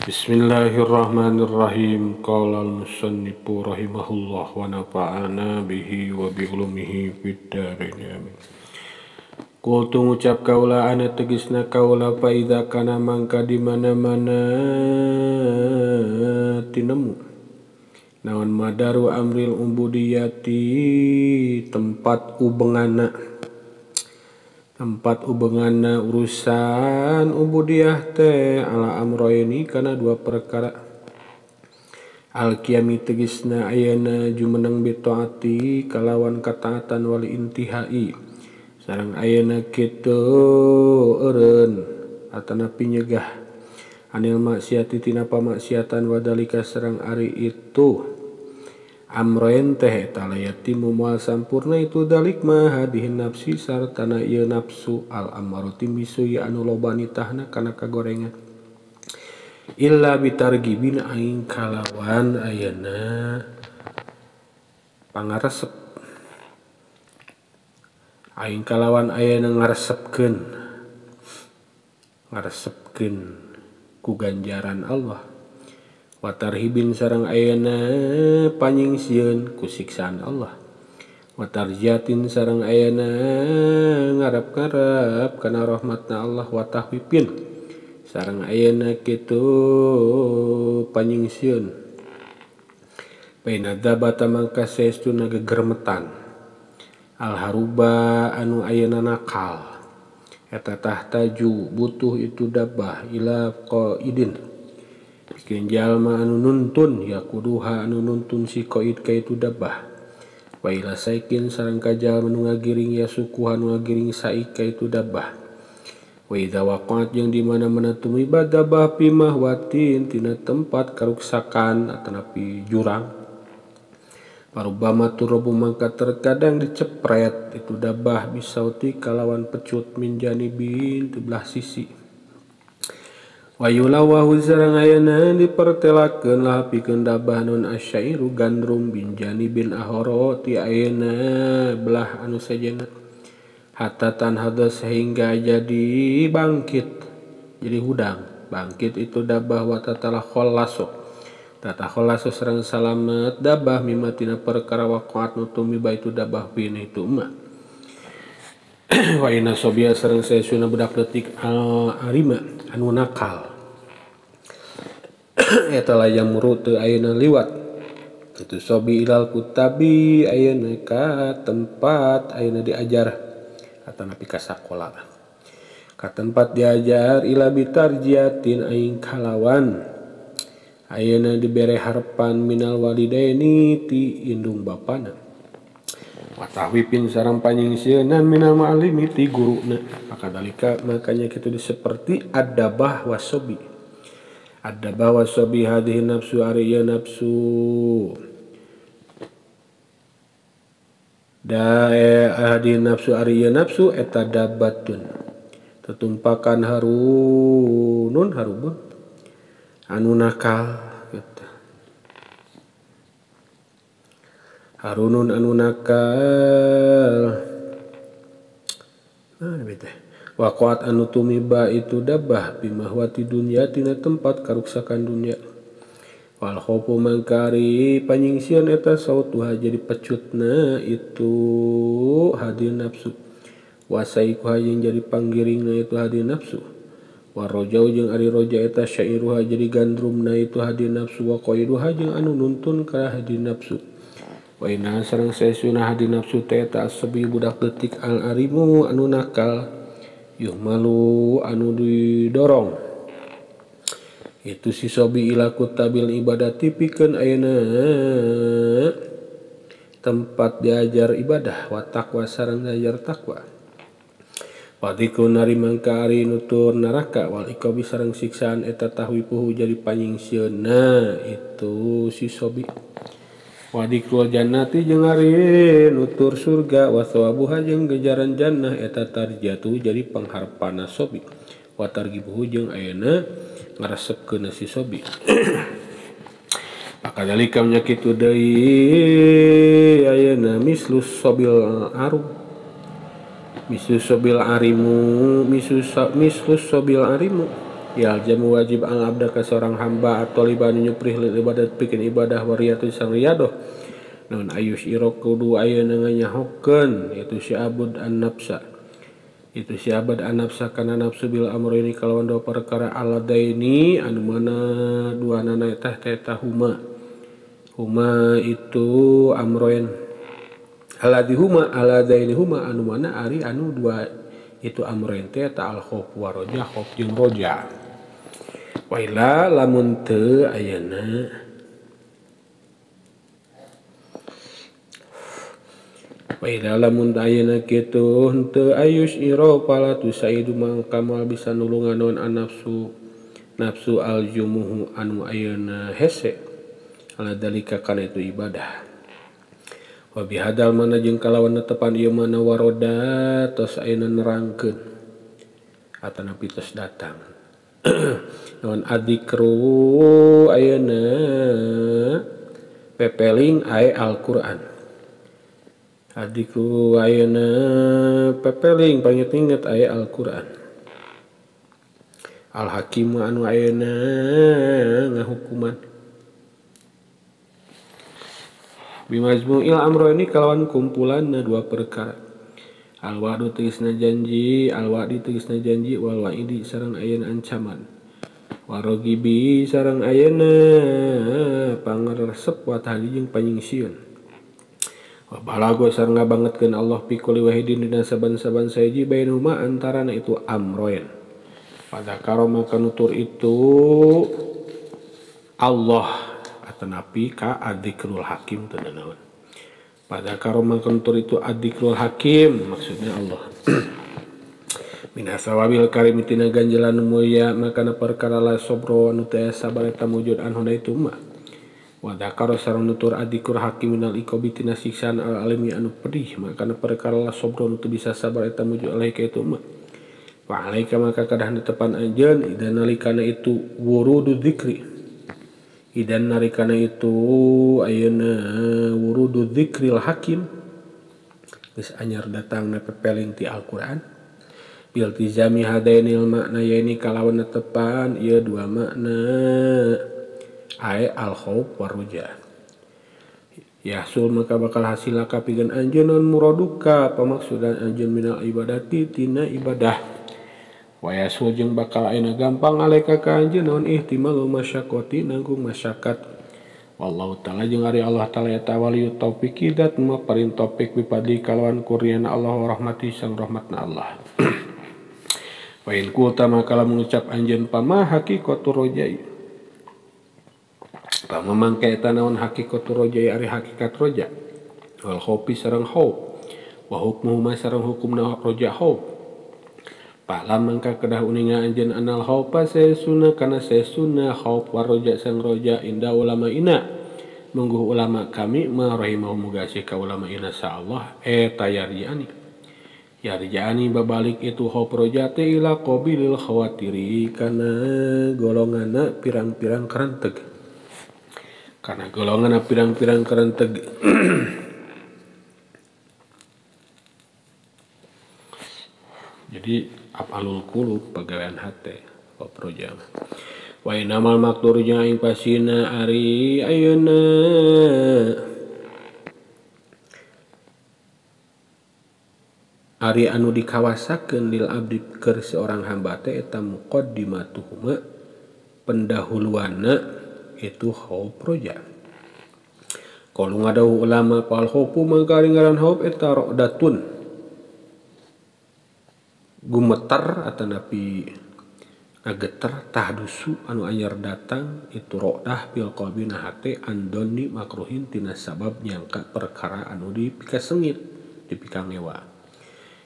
Bismillahirrahmanirrahim. Qala al-musannifu rahimahullah wa nafa'ana bihi wa bi ulumihi fid dharain, amin. Qultu ngucap kaula ana tegisna kaula fa idza kana mangka di mana-mana tinemu naon madaru amril ubudiyati tempat ubengana, tempat ubengana urusan ubudiyah teh ala amroini kana dua perkara. Al-qiyami tegisna ayana jumeneng bitaati kalawan kataatan wal intihai sareng ayana kitu eureun atanapi nyegah anil maksiati tina pamaksiatan wadalika sareng ari itu amroen teh eta layatimu moal sampurna itu dalik mah hadihin nafsi sartana ieu nafsu al ammarati misuy anu loba nitahna kana kagorengan illa bitargibin aing kalawan ayeuna pangaresep aing kalawan ayeuna ngaresepkeun ngaresepkeun ku ganjaran Allah watarhibin sareng ayeuna panyingsiun ku siksaan Allah watarjatin sareng ayeuna ngarep-ngarep kana rahmatna Allah watahwipin sareng ayeuna kitu panyingsiun baina dabata mangka saestuna gegermetan alharuba anu ayeuna nakal eta tahtaju butuh itu dabah ila qaidin bikin jalma anu nuntun ya kuduha anu nuntun si qaid ka itu dabah wa ila saikin sareng ka jalma nu ngagiring ya sukuha nu ngagiring saik ka itu dabah wa idza waqa'at jeung di mana-mana tumiba dabah pimahwatin tina tempat karuksakan atanapi jurang parubama turobu mangka terkadang dicepret itu dabah bisauti kalawan pecut min janibin di belah sisi wayulawahu sareng ayana dipertelakeun lah pikeun dabah nun asyairu gandrum bin janibin ahoro ti ayana belah anu sejenna hatta tanhada sehingga jadi bangkit jadi hudang bangkit itu dabah wa tatalah kholaso tata kholaso sareng salamet dabah mimma tina perkara waqa'at nu tumiba itu dabah pina itu mah wa inna sobia sareng saesuna budak leutik al arima anu nakal eta layamuru teu ayeuna liwat itu sobi ilal kutabi ayeuna ka tempat ayeuna diajar atanapi ka sakola ka tempat diajar ila bitarjiatin aing kalawan ayeuna dibere harepan minal walidaini ti indung bapana watahwipin sareng panyingsieunan minal muallimi ti guruna maka dalika makanya kitu seperti adabah wasobi adabah wasobi hadhihi nafsu ari ieu nafsu da hadhihi nafsu ari ieu nafsu eta dabatun tetumpakan harunun harubun anu nakal gitu. Harunun anu nakal nah teh waqat anu tumiba itu dabah bimahwati dunya tina tempat karuksakan dunya wal khaufu mangkari panyingsian eta sautuha jadi pecutna itu hadi nafsu wasaikuha jeung jadi panggiringna itu hadi nafsu warojau jeung ari roja eta syairuha jadi gandrumna itu hadi nafsu wa qaiduha jeung anu nuntun ka hadi nafsu wa inna sareng saesuna hadi nafsu teh eta asabi budak leutik al arimu anu nakal yuhmalu anu didorong itu si sobi ila kutabil ibadati pikeun ayeuna tempat diajar ibadah wa taqwa sareng diajar takwa Wadiku nari mangka ari nutur neraka wal iqabi sareng siksaan eta tahwipuhu jadi panyingsieunan itu si sobi wadikul jannati jeung ari nutur surga wa thawabuha jeung gejaran jannah eta tarjatu jadi pangharepana sobi wa targibuhu jeung ayeuna ngaresepkeun si sobi maka dalika nya kitu deui ayeuna mislus sobil arum mislus sobil arimu mislus sobil arimu Yaljamu wajib al abda ka seorang hamba atau liban nyuprih lil ibadat pikeun ibadah wariyatu sang riyadoh. Naon ayus ira kudu ayeuna nganyahokeun itu si abud an nafsa. Itu si abad an nafsa kana nafsu bil amroini kalawan dua perkara aladaini anu mana duanana eta teh huma. Huma itu amroin. Aladi huma aladaini huma anu mana ari anu dua itu amroin teh ta al khauf wa roja khauf jeung roja. Wa illa lamun teu ayeuna wa illa lamun ayeuna kitu henteu ayus ira pala tusaidu mangkamal bisa nulungan naon an-nafsu nafsu aljumuhu anu ayeuna hese ala dalika kana itu ibadah. Wa bihadal mana jeung kalawan netepan ieu mana waroda tos ayeuna nerangkeun atanapi tos datang naon adzikru ayeuna pepeling ae Al-Qur'an. Adikru ayeuna pepeling panginget ae Al-Qur'an. Al-Hakim anu ayeuna ngahukuman bimajmu'il amroini kalawan kumpulanna dua perkara. Al-wa'du tegasna janji, al-wa'di tegasna janji wal wa'idi sareng ayeuna ancaman. Warogibi sareng ayeuna pangaresep wa tahdi jeung panyingsiun. Wa balago sareng ngabangetkeun Allah fi kulli wahidin dina saban-saban saiji bainahuma antarana itu amroin. Pada karo maka nutur itu Allah atanapi ka adzikrul hakim teu naon. Pada karo maka nutur itu adzikrul hakim maksudnya Allah. Minasawabil karim tina ganjalan mulia makana perkara la sobro anu teu sabar eta mujud anhu itu mah. Wa dzakara sareng nutur adzikrul hakim minal iqabi tina siksaan al alimi anu pedih makana perkara la sobro anu teu bisa sabar eta mujud alaihi ka itu mah. Wa alaika maka kadah netepan anjeun idan nalikana itu wurudu dzikri. Idan narikana itu ayeuna wurudu dzikril hakim geus anyar datangna pepeling ti Al-Qur'an bil tizami hadainil makna yaini kalawan netepan ieu dua makna ae al khauf war ruja. Yahsul maka bakal hasil laka pikeun anjeun non muraduka pamaksudan anjeun minal ibadati tina ibadah. Wa yasul jeung bakal ayeuna gampang alaika ka anjeun naon ihtimalul masyaqqati nanggung masyakat. Wallahu ta'ala jeung ari Allah ta'ala eta waliyu taufiqi dat maparin taufik bipadi kalawan kurniana Allah wa rahmati sang rahmatna Allah. Wa in qulta maka lamun ngucap anjeun pama haqiqatur rojai. Pama mangka eta naon haqiqatur rojai ari hakikat roja. Wal khaufi sareng khauf. Wa hukmuhu ma sareng hukumna roja khauf. Pa'lam mangka kedah uninga anjeun anal khaufa saesuna kana saesuna khauf waroja sang roja inda ulama ina mungguh ulama kami ma rahimahu muga asih ka ulama ina sa Allah eta yarjiani yarjiani babalik itu khauf roja teh ila qabilil khawatiri kana golonganna pirang-pirang karenteg kana golonganna pirang-pirang karenteg. Jadi af'alul qulub pagawean hate khauf roja. Wa inamal maqdur jeung ing pasina ari ayeuna ari anu dikawasakeun lil abdi keur seorang hamba teh eta muqaddimatuhuma pendahuluanna itu khauf roja. Kalau ngadawuh ulama fal khaufu mangka ngaran khauf eta ra'datun gumeter atanapi ngageter tahdusu anu anyar datang itu rodah bil qalbi na hate andoni makruhin tina sabab nyangka perkara anu dipikasengit dipikangewa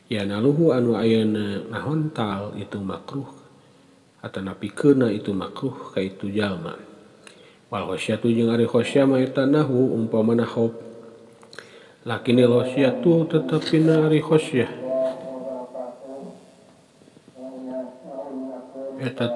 ya naluhu anu ayeuna ngahontal itu makruh atanapi keuna itu makruh ka itu jalma. Wal khasyatu jeung ari khasyah mah eta nahu umpamana khauf lakinil khasyatu tetepina ari khasyah eta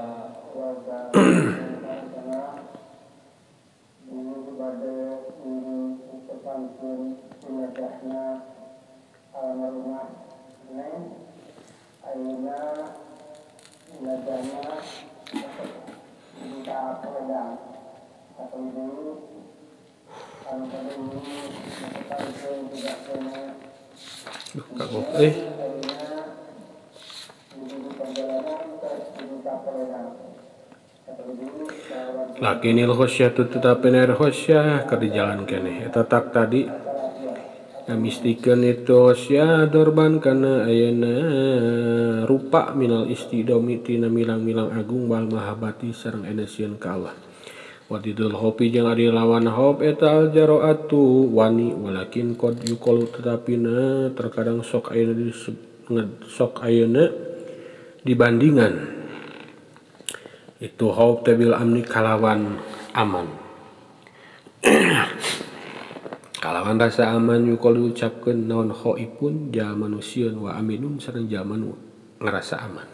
Duh, kagok Lakinil khosyah tetapi air khosyah keur di jalan keneh eta tak tadi mistikeun itu khosyah dorban kana ayeuna rupa minal istidomi tina milang-milang agung wal mahabbati sareng ayeuna sieun ka Allah. Wadidul khofi jeung ari lawan khof eta al jaroatu wani walakin qad yuqalu tetapina terkadang sok ayeuna sok ayeuna dibandingan itu khauf tabil amni kalawan aman. Kalawan rasa aman yuqalu ucapkeun naon khaifun jalma nu sieun wa aminun sareng jalma nu ngarasa aman.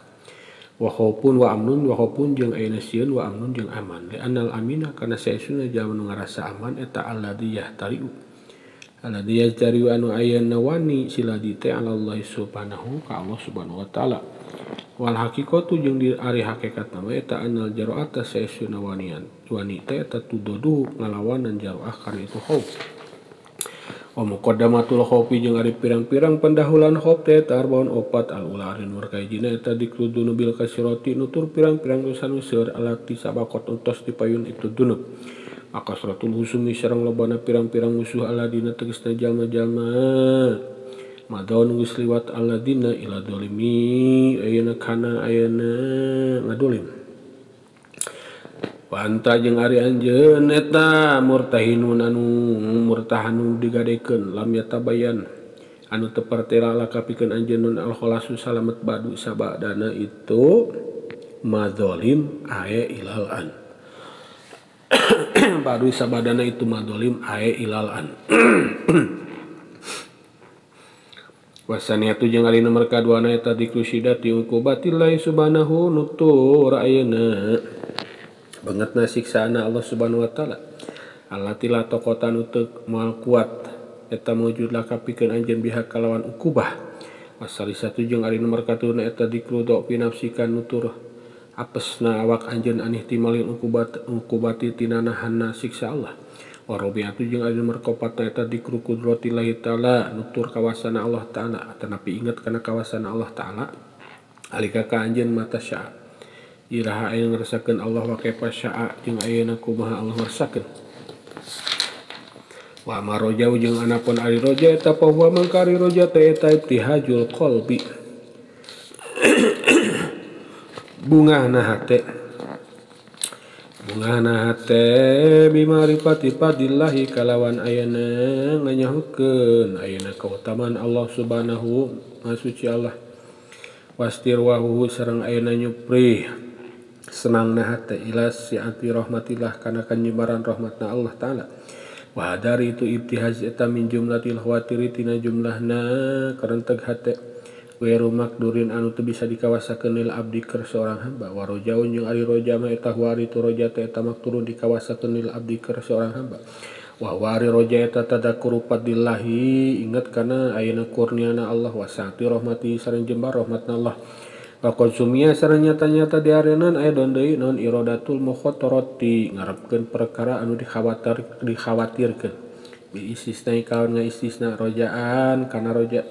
Wa khaufun wa amnun wa khaufun jeung ayeuna sieun wa amnun jeung aman. Li annal amina kana saesuna jalma nu ngarasa aman eta alladzi yahtariu. Alladzi yahtariu anu ayeuna wani siladi teh Allah subhanahu ka Allah subhanahu wa taala. Wal haqiqatu jeung di ari hakikatna we eta anal jaro'ata saesuna wanian wani teh eta tudodu ngalawanan jaro'ah kana itu khauf. Wa muqaddamatul khaufi jeung ari pirang-pirang pendahulan khauf teh eta arbaun opat al ula ari nu kahijina eta dikru dunubil kasirati nutur pirang-pirang dosa nu seueur alati sabaqot entos dipayun itu dunub. Akasratul husumi sareng lobana pirang-pirang musuh aladina tegasna jalma-jalma madaun geus liwat aladina ila dolimi ayeuna kana ayeuna ngadolim. Wa anta jeung ari anjeun eta murtahinun anu murtahanu digadekeun lam yatabayan anu teu pertela kapikeun anjeun nun al khalasu salamet badu sabadana itu madzalim ae ilal an. Badu sabadana itu madzalim ae ilal an. Wasaniatu jeung ari nomor kaduana eta dikrusidati uqubatillahi subhanahu nutur ayeuna bangetna siksaana Allah subhanahu wa taala allati la taqata nu teu moal kuat eta mujudlah kapikeun anjeun biha kalawan uqubah. Wasalisatu jeung ari nomor katuluna eta dikru do pinafsika nutur apesna awak anjeun anih timalil uqubat uqubati tina nahanna siksa Allah. Warobiatu jeung ari nomor kopatna eta dikru kudratillahi taala nutur kawasana Allah taala atanapi inget kana kawasana Allah taala alika ka anjeun mata syaa iraha aya ngerasakeun Allah wa kaifa syaa jeung ayeuna kumaha Allah ngerasakeun. Wa marojau jeung anapun ari roja eta pahuwa mangka ari roja teh eta ibtihajul qalbi bungahna hate bungahna hate bimarifati fadillahi kalawan ayeuna nganyahukeun ayeuna kautamaan Allah subhanahu maha suci Allah wastirwahu sareng ayeuna nyuprih senangna hate ila siati rahmatillah kana kanyebaran rahmatna Allah taala. Wa dari itu ibtihaj eta min jumlatil khawatiri tina jumlahna karenteg hate weru makdurin anu teu bisa dikawasakeun lil abdi keur seorang hamba. Wa rojaun jeung ari roja mah eta huari tu roja teh eta makturun dikawasakeun lil abdi keur seorang hamba. Wa huari roja eta tadakkuru fadillahi inget kana ayeuna kurniana Allah wa saati rahmati sareng jembar rahmatna Allah. Wa konsumia sareng nyata-nyata diarenan aya don deui naon iradatul mukhatarati ngarepkeun perkara anu dikhawatirkeun bi istisna kaon ngaistisna rojaan kana roja.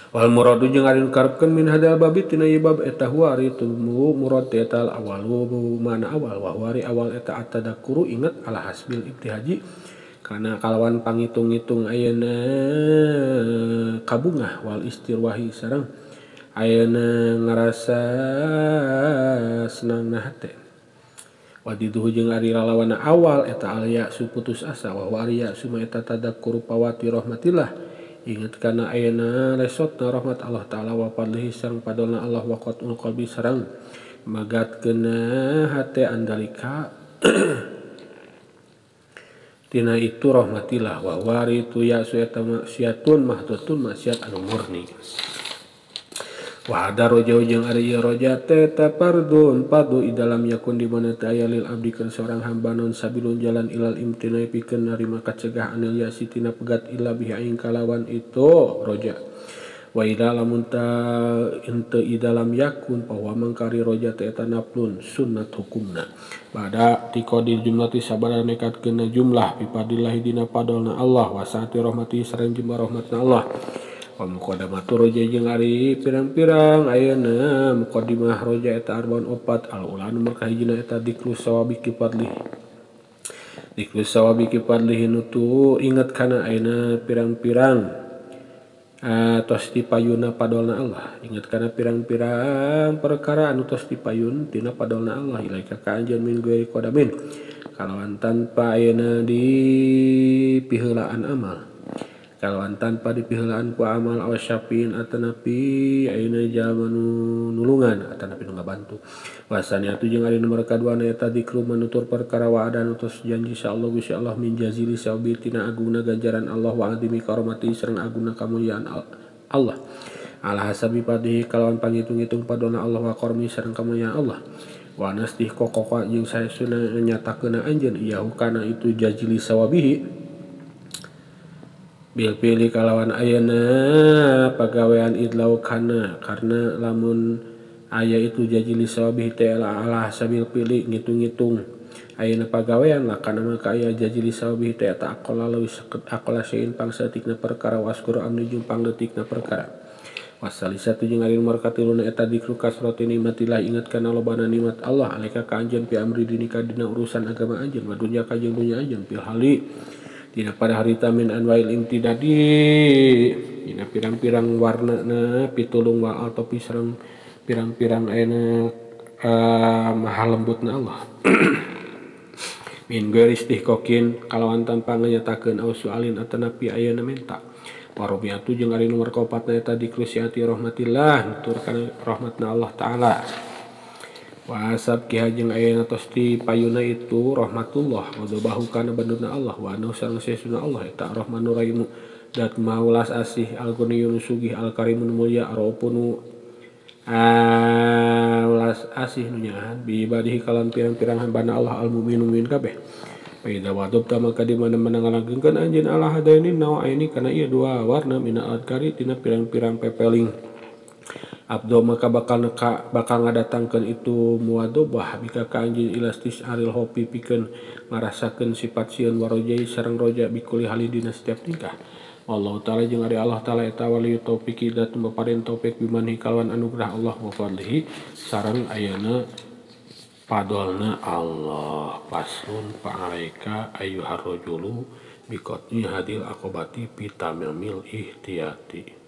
Wal muradu jeung ari nu karepkeun min hadal babi tina ieu bab eta huwa ari tu murad eta al awalu mana awal wa huwa ari awal eta atadakkuru inget ala hasbil ibtihaji kana kalawan pangitung-ngitung ayeuna kabungah wal istirwahi sareng ayeuna ngarasa senangna hate. Wadiduhu jeung ari lalawana awal eta al ya'su putus asa wa huwa ari ya'su ma eta tadakkuru pawati rahmatillah ingat kana ayeuna lesotna rahmat Allah taala wa fadlihi sareng padolna Allah wa qatul qalbi sareng magatkeuna hate andalika tina itu rahmatillah wa wari tu ya su eta maksiatun mahdotun maksiat anu murni. Wa ada roja jeung ari ieu roja teh tapardun padu i dalam yakun di mana teh aya lil abdi keur seorang hamba non sabilun jalan ilal imtinai pikeun narima kacegah anil yasi tina pegat illa bihi aing kalawan itu roja. Wa idza lamun ta henteu idalam yakun bahwa mangkari roja teh eta naflun sunnat hukumna. Bada tiqadil jumlati sabada nekatkeun jumlah bifadlillahi dina fadlna Allah wa saati rahmati sareng jumlah rahmatna Allah. Wa muqaddamatu roja jeung ari pirang-pirang ayeuna muqaddimah roja eta arbaun opat al ula nomor kahijina eta dikru sawabi fadli. Dikru sawabi fadlihi nutu inget kana ayeuna pirang-pirang tos dipayuna padolna Allah. Ingat kana pirang-pirang perkara anu tos dipayun tina padolna Allah ilaika ka anjeun min ghairi qadamin kalawan tanpa ayeuna dipiheulaan amal kalawan tanpa dipiheulaan ku amal awas syafin atanapi ayeuna jalma nu nulungan atanapi nu ngabantu. Wasaniatu jeung ari nomor kaduana eta dikru manutur perkara wa'ada nu tos janji insyaallah Gusti Allah min jazili sawabi tina agungna ganjaran Allah wa azimi karomati sareng agungna kamulyaan Allah ala hasabi fadhihi kalawan panghitung-hitung padona Allah wa karmi sareng kamulyaan Allah wa nastih kokoka jeung saesuna nyatakeun anjeun iyahu kana itu jazili sawabihi bil pilih kalawan ayeuna pagawean idlau kana karena lamun aya itu jajili sawabih teh ala sabil pilih ngitung-ngitung ayeuna pagawean lah kana maka aya jajili sawabih teh eta aqala leuwih aqala sein pangsaeutikna perkara waskur amni jeung pangleutikna perkara. Wasalisatu jeung ari nomor katiluna eta dikru kasrati nikmatillah ingat kana lobana nikmat Allah alaika ka anjeun fi amri dinika dina urusan agama anjeun wa dunya ka jeung dunya anjeun fil hali dina pada harita min anwail imtidadi dina pirang-pirang warnana pitulung wa altopi sareng pirang-pirang ayeuna maha lembutna Allah. Min ghairi istihqaqin kalawan tanpa nganyatakeun au sualin atanapi ayeuna menta. Warobiatu jeung ari nomor kaopatna eta dikrusiati rahmatillah nutur kana rahmatna Allah taala. Wa asab kiha jeung ayeuna tos dipayuna itu rahmatullah wa bahu kana banduna Allah wa anu sareng sesuna Allah eta Rahmanur Rahim dat maulas asih al-Ghaniyun sugih al-Karimun mulya araupunu ulas asih nu nyaahan bi ibadihi kalan pirang-pirang hambana Allah al-mukminu mu'min kabeh. Fa idza wadabta maka di mana-mana ngalagengkeun anjeun ala hadaini nawaini kana ieu dua warna mina adkari tina pirang-pirang pepeling. Abdo maka bakal ngadatangkeun itu muwadobah bika ka anjeun ilastis aril hopi pikeun ngarasakeun sifat sieun warojai sareng roja bikuli halidina setiap tingkah. Allah ta'ala jeung ari Allah ta'ala eta wali taufiki dat maparin taufik bimanhi kalawan anugerah Allah wa fadlihi sareng ayeuna padolna Allah. Paslon pa'alaika ayyuhar rajulu biqatni hadil aqobati pitamil ihtiyati.